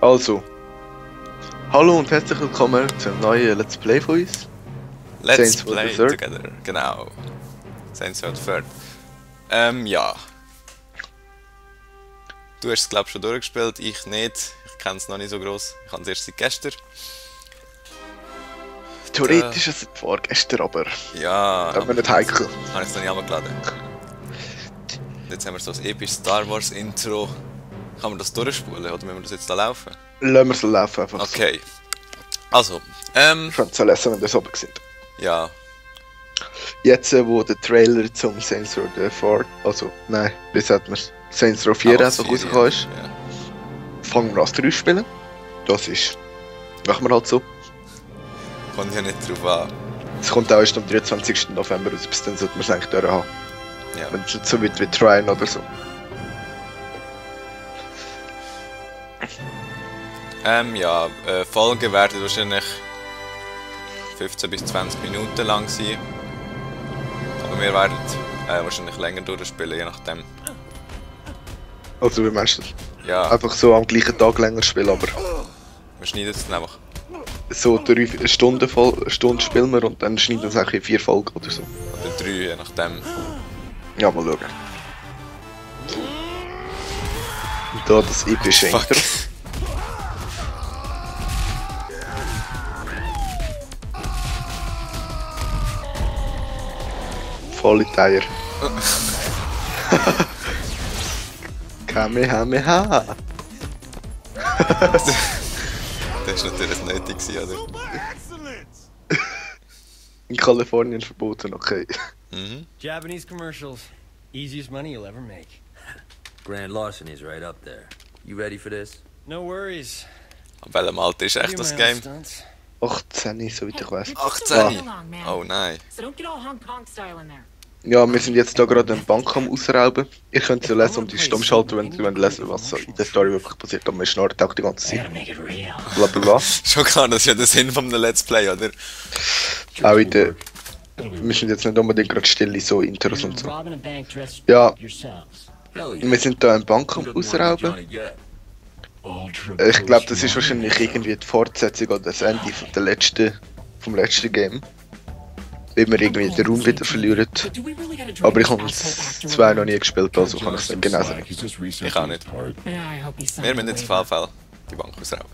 Also, hallo und herzlich willkommen zu einem neuen Let's Play von uns. Let's Saints Row Play the Third. Together, genau. Saints Row the Third. Ja. Du hast es glaube ich schon durchgespielt, ich nicht. Ich kenne es noch nicht so gross. Ich habe es erst seit gestern. Theoretisch ist es vorgestern, aber Ja. da haben wir nicht heikel. Habe ich es noch nicht runtergeladen. Jetzt haben wir so ein episches Star Wars Intro. Kann man das durchspulen oder müssen wir das jetzt da laufen? Lassen wir es laufen einfach. Okay. Also, Ich fand es so lesen, wenn wir es oben sind. ja. Jetzt, wo der Trailer zum Saints Row the Third, wie sagt man es? Saints Row 4 also rausgekommen ist, Ja. fangen wir an zu spielen. Das ist, machen wir halt so. Kommt ja nicht drauf an. Es kommt auch erst am 23. November raus, bis dann sollte man es eigentlich durch haben. Ja. Wenn es nicht so wird wie Trine oder so. Ja, Folgen werden wahrscheinlich 15 bis 20 Minuten lang sein. Aber wir werden wahrscheinlich länger durchspielen, je nachdem. Also wie meinst du das? Ja, Einfach so am gleichen Tag länger spielen, aber wir schneiden es dann einfach. so 3 Stunden, Stunde spielen wir und dann schneiden wir es eigentlich in 4 Folgen oder so. Oder 3, je nachdem. Ja, mal schauen. Und da das epische Fuck. Intro. Volle Teier. Kamehameha! Das war natürlich nötig gewesen, oder? In Kalifornien verboten, okay. Mhm. Japanese commercials. Easiest money you'll ever make. Grand Larceny's right up there. You ready for this? No worries. Ab welchem Alter ist echt Do das my own Game? stunts. 18, soweit ich weiß. 18! Long, man. Oh nein. So don't get all Hong Kong style in there. Ja, wir sind jetzt da gerade eine Bank am ausrauben. Ihr könnt sie lesen und die Stumm schalten, wenn ihr lesen wollt, was so in der Story wirklich passiert. Aber man schnarrt auch die ganze Zeit. Make it real. Bla bla bla. Schon klar, das ist ja der Sinn von einem Let's Play, oder? Auch in der... Wir sind jetzt nicht unbedingt gerade still in so Intros und so. Robbing a bank dressed Ja, yourselves. Hell wir sind da eine Bank am Good morning, ausrauben. Johnny Gat. Ich glaube, das ist wahrscheinlich irgendwie die Fortsetzung oder das Ende von der vom letzten Game. Wenn wir irgendwie den Raum wieder verlieren. But do we really gotta drag Aber ich this habe asshole back to 2 Rome? noch nie gespielt, also kann ich es nicht genau sagen. Ich auch nicht. Yeah, I hope he's Wir müssen jetzt auf jeden Fall die Bank ausrauben.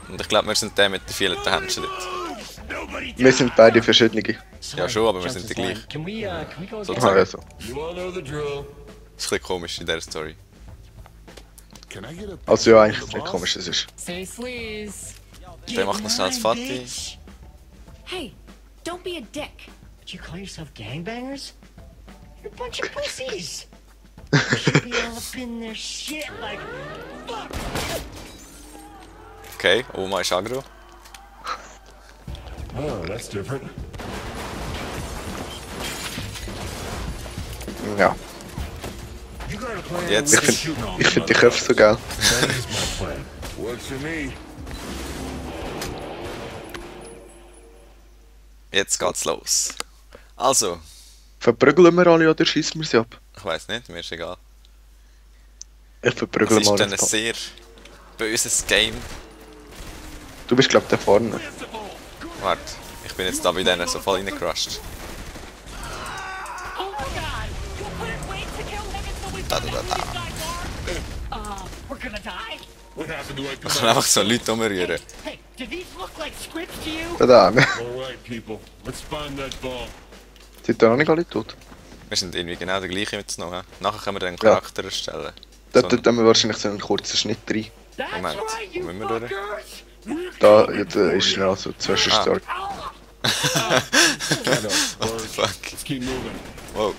Und ich glaube, wir sind der mit den vielen Händchen dort. Wir sind beide verschiedene. Ja schon, aber wir sind die gleich. Can we go So again? Ah, ja, so. Das ist ein bisschen komisch in dieser Story. Also ja, eigentlich nicht komisch, das ist. Say sleaze. Der macht noch schnell das Fatih. Hey, don't be a dick. You call yourself gangbangers? You're a bunch of pussies. You should be all up in their shit like fuck. Okay, Oma ist aggro. Oh, that's different. Ja, Und jetzt... ich finde die Köpfe so geil. That is my plan. Works for me. Jetzt geht's los. Also, Verprügeln wir alle oder schießen wir sie ab? ich weiß nicht, mir ist egal. Ich Das verprügle ist mal dann ein das Paar. sehr böses Game. Du bist glaub da vorne. Warte, ich bin jetzt da bei denen so voll reingecrushed. Oh my god! You couldn't wait to kill him until we Da, found da, out da, who these guys are? We're gonna die? What happened to Ich kann einfach so Leute umrühren. Hey, do these look like scripts to you? Da, ne? Alright, people. Let's find that ball. Sind da noch nicht alle tot? Wir sind irgendwie genau der gleiche jetzt noch. He? Nachher können wir dann einen Ja. Charakter erstellen. Da haben wir wahrscheinlich so einen kurzen Schnitt rein. That's Moment, right, you wo müssen wir durch? fuckers! Da jetzt, ist schnell so Zwischenstart. What the fuck? Let's keep moving. Wow.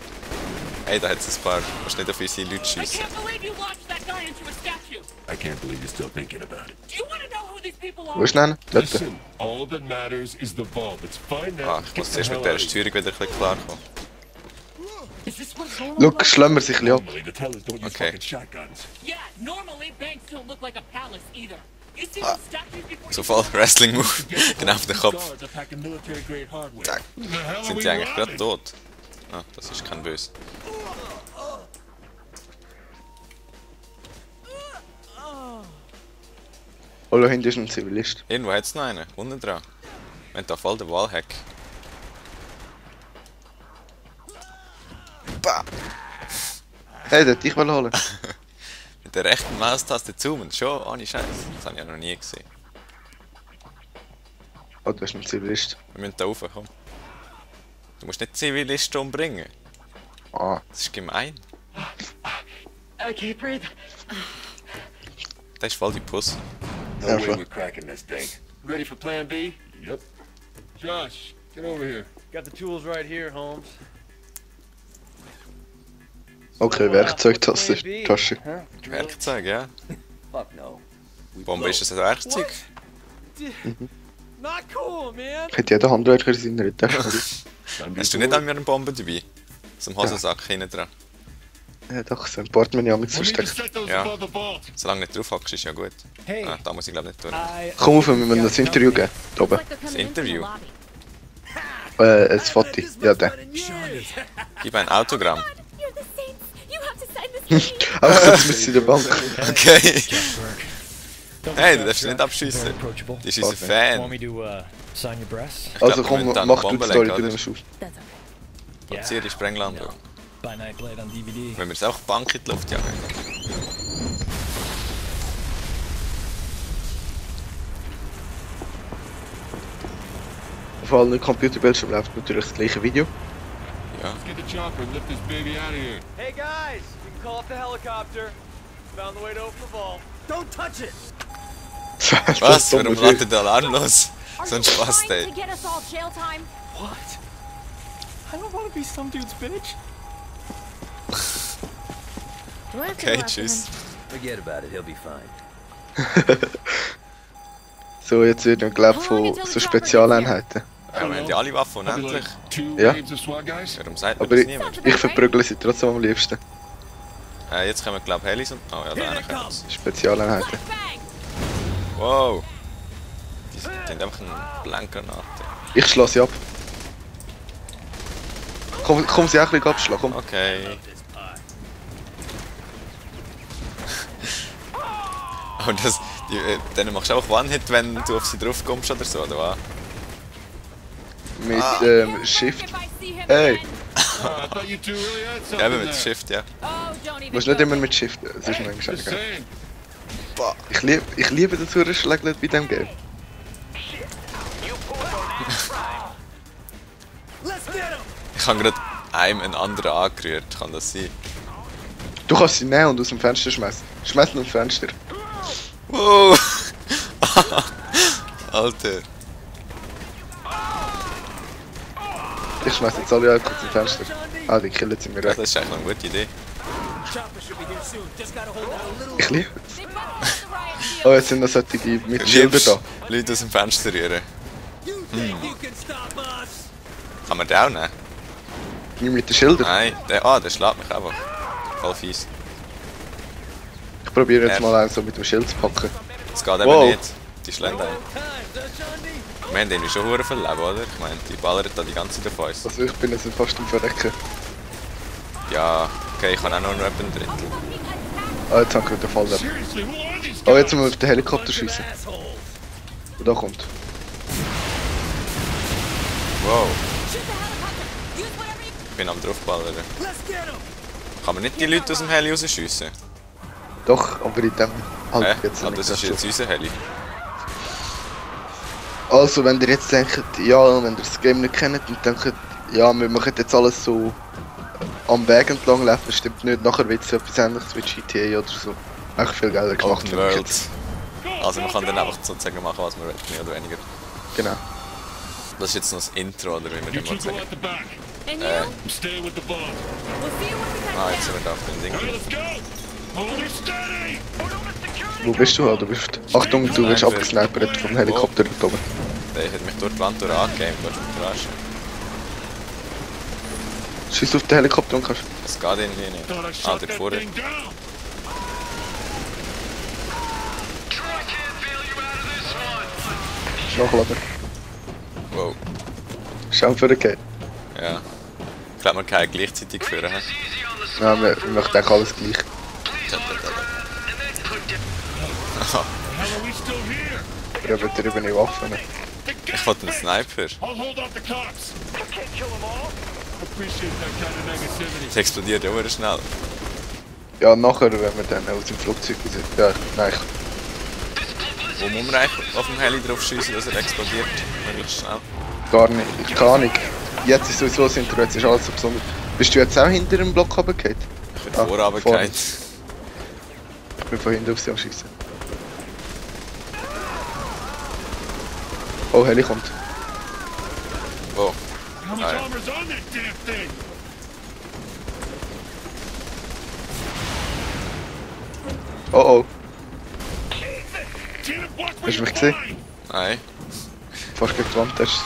Hey, da hat es ein paar. Du musst nicht auf unsere Leute I schiessen. can't believe you launched that guy into a statue! I can't believe you're still thinking about it. Do you want to know who these people are? Wo ist denn? Dort. Listen, all that matters is the ball. Let's find Ah, out. ich muss zuerst mit dieser Steuerung wieder ein bisschen klarkommen. Is this what's going Schau, on? schlagen wir sich ein bisschen ab. Normally, the tellers don't use Okay. fucking shotguns. Yeah, normally banks don't look like a palace either. You see the statues before So you voll Wrestling-Move. Genau auf den Kopf. Guards are packing military-grade hardware. Zack. Who the hell are Sind we die eigentlich robbing? gerade tot? Ah, das ist kein Böse. Hallo, hinten ist ein Zivilist. Irgendwo hat es noch einen, unten dran. Wir haben da voll den Wallhack. Bah! Hey, der hat dich holen. Mit der rechten Maustaste zoomen, schon ohne Scheiß. Das habe ich ja noch nie gesehen. Oh, du hast einen Zivilist. Wir müssen da rauf, komm. Du musst nicht Zivilisten umbringen. Ah. Das ist gemein. I can't breathe. Das ist voll die Pussy. No Yeah, way fuck. we're cracking this thing. Ready for plan B? Yep. Josh, get over here. Got the tools right here, Holmes. Okay, Werkzeugtasche. Tasche. Werkzeug, ja. Fuck no. Bombe ist ein Werkzeug. Not cool, man. Hat jeder Handwerker in seiner Tasche. Hast du nicht an mir eine Bombe dabei? So im Hosensack hinten dran. Ja, doch, so ein Portemonnaie mit We need to versteckt. set those Ja. above the vault. Solange nicht drauf hockst, ist ja gut. Hey, Ah, da muss ich glaube nicht durch. Komm auf, wir müssen das Interview geben. Da oben. Das Interview. Ein Foto. Ja, der. Gib ein Autogramm. You're the Saints. You have to sign this thing. Aber jetzt müssen sie in der Bank. Okay. Hey, du darfst nicht abschießen. approachable. Das ist unser Okay. Fan. Want me to sign your breast? Ich Also glaub, komm, wir müssen da mach eine du die Bombe Story, legen, du oder? nimmst auf. That's okay. Platziere die Sprenglandung. By night blade on DVD. Wenn wir es auch Bank in die Luft jagen. Auf allen Computerbildschirmen läuft natürlich das gleiche Video. Ja. Let's get the chopper and lift this baby out of here. Hey guys, you can call up the helicopter. Found the way to open the vault. Don't touch it. Was? Warum lädt der Alarm los? Are So ein you Spaß, trying ey. to get us all jail time? What? I don't want to be some dude's bitch. Do I have to Okay, go after tschüss. him? Forget about it, he'll be fine. So, jetzt wird noch glaube von so Spezialeinheiten. Ja, wir haben ja alle Waffen, Probably unendlich. like 2 Ja. waves of SWAT guys. Warum sagt mir Aber das ich, niemand? ich verprügle sie trotzdem am liebsten. Jetzt kommen glaube ich Helis und... Oh ja, da hinten kommen sie. Spezialeinheiten. Bang! Wow. Die sind einfach eine Blankgranate. Ich schlage sie ab. Komm sie auch ein bisschen abschlagen, komm. Okay. Und das... Dann machst du auch One-Hit, wenn du auf sie drauf kommst oder so, oder was? Mit Shift. If I see him Hey. again. I thought you two really had something Ja, eben mit there. Shift, ja. Oh, don't even. Du musst nicht go immer there. mit Shift. Es ist manchmal Just egal. saying. Ich liebe das Hurerschlägler bei diesem Game. Ich habe gerade einem einen anderen angerührt, kann das sein? Du kannst sie nehmen und aus dem Fenster schmeißen. Schmeiß ihn aus dem Fenster. Wow! Alter. Ich schmeiß jetzt alle kurz aus dem Fenster. Ah, die killen sie mir Ja, weg. das ist eigentlich eine gute Idee. Ich liebe es. They must have the riot shield. Oh, jetzt sind noch solche mit Schildern da. Leute aus dem Fenster rühren. Kann man den auch nehmen? Die mit den Schildern. Nein, der schlägt mich einfach. Voll fies. Ich probiere jetzt Ja. mal einen so mit dem Schild zu packen. Das geht eben Wow. nicht. Die schlägt einen. Wir haben irgendwie schon verdammt viel Leben, oder? Ich meine, die ballern da die ganze Zeit auf uns. Also ich bin jetzt fast am Verrecken. Ja, okay, ich kann auch noch etwa ein Drittel. Ah, jetzt haben wir den Fall. Seriously, who are these Oh, guys? jetzt müssen wir auf den Helikopter schiessen. Und da kommt. Wow, Shoot the helicopter. Use whatever you. ich bin am draufballern. Kann man nicht die Leute aus dem Heli rausschiessen? Doch, aber in dem halt jetzt Ah, nicht das ist so. jetzt unser Heli. Also, wenn ihr jetzt denkt, ja, wenn ihr das Game nicht kennt und denkt, ja, wir machen jetzt alles so am Weg entlang laufen, das stimmt nicht. Nachher wird es etwas ähnliches wie GTA oder so. Echt viel Geld gemacht. Open finde ich World. jetzt. Also man kann dann einfach sozusagen machen, was man will, mehr oder weniger. Genau. Das ist jetzt noch das Intro, oder wie wir You dem two mal go sagen. out the back. And you? I'm staying with the vault. We'll see you when we come Ah, down. jetzt sind wir da auf dem Ding. All right, let's go. Hold it steady. Wo bist du? Du bist... Achtung, du wirst abgesnipert vom Helikopter dort oben. Der hat mich durch die Wand angegeben, du hast mich verarschen. Schieß auf den Helikopter und kannst... Das geht irgendwie nicht. Thought I Ah, shot der that vorne. thing down. nachladen. Wow. Schau für den Game. Ja. Ich glaube, man kann gleichzeitig führen. He? Nein, wir möchten eigentlich alles gleich. hell are we still here? Wir haben drüber Waffen. The Ich wollte einen Sniper. I'll hold off the cops. Can't kill them all. Appreciate that kind of negativity. Es explodiert ja sehr schnell. Ja, nachher, wenn wir dann aus dem Flugzeug sind. Ja, nein. Wo muss man eigentlich auf dem Heli drauf schießen, dass er explodiert? Möglichst schnell. Gar nicht. Ich kann nicht. Jetzt ist sowieso das Intro, jetzt ist alles so besonders. Bist du jetzt auch hinter dem Block runtergefallen? Ich bin vorabgefallen. Ich bin von hinten auf sie am Schießen. Oh, Heli kommt. Wo? How much Ah, ja. armor's on that damn thing? Oh oh. Damn it, watch where Hast du you're mich gesehen? flying. Nein. Fast gegen die Wand hast.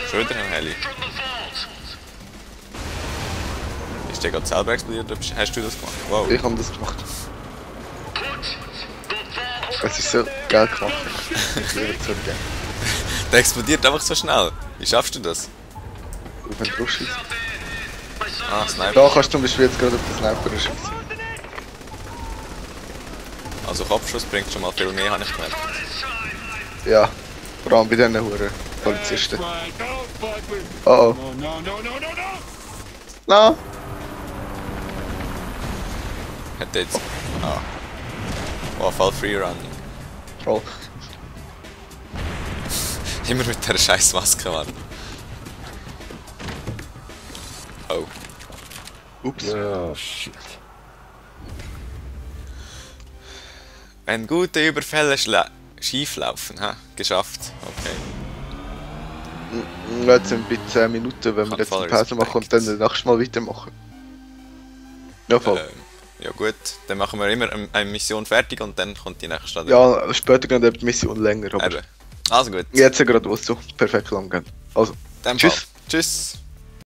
Schon wieder ein Heli. Ist der gerade selber explodiert oder hast du das gemacht? Wow. Ich habe das gemacht. Es ist so geil gemacht. Ich liebe es so gerne. Der explodiert einfach so schnell. Wie schaffst du das? Wenn du drauf schießt. Ah, Sniper. Da kannst du zum Beispiel jetzt gerade auf den Sniper schießen. Also Kopfschuss bringt schon mal viel mehr, habe ich gemerkt. Ja. Vor allem bei diesen Huren Polizisten. Right, don't fuck with. Oh oh. Oh, no, no, no, no, no! Na! Hat jetzt. Ah. Oh, Fall Free Running. Voll. Immer mit der scheiß Maske, Mann. Oh. Ups. Oh, shit. Wenn gute Überfälle schief laufen, ha? Geschafft. Okay. Jetzt sind wir bei 10 Minuten, wenn wir Kann jetzt eine voll Pause machen und dann nächstes Mal weitermachen. Ja, voll. Ja gut, dann machen wir immer eine Mission fertig und dann kommt die nächste Stadt. Ja, später geht die Mission länger, aber Eben. Also gut. jetzt gerade was so perfekt lang gehen. Also, Dann tschüss. Tschüss.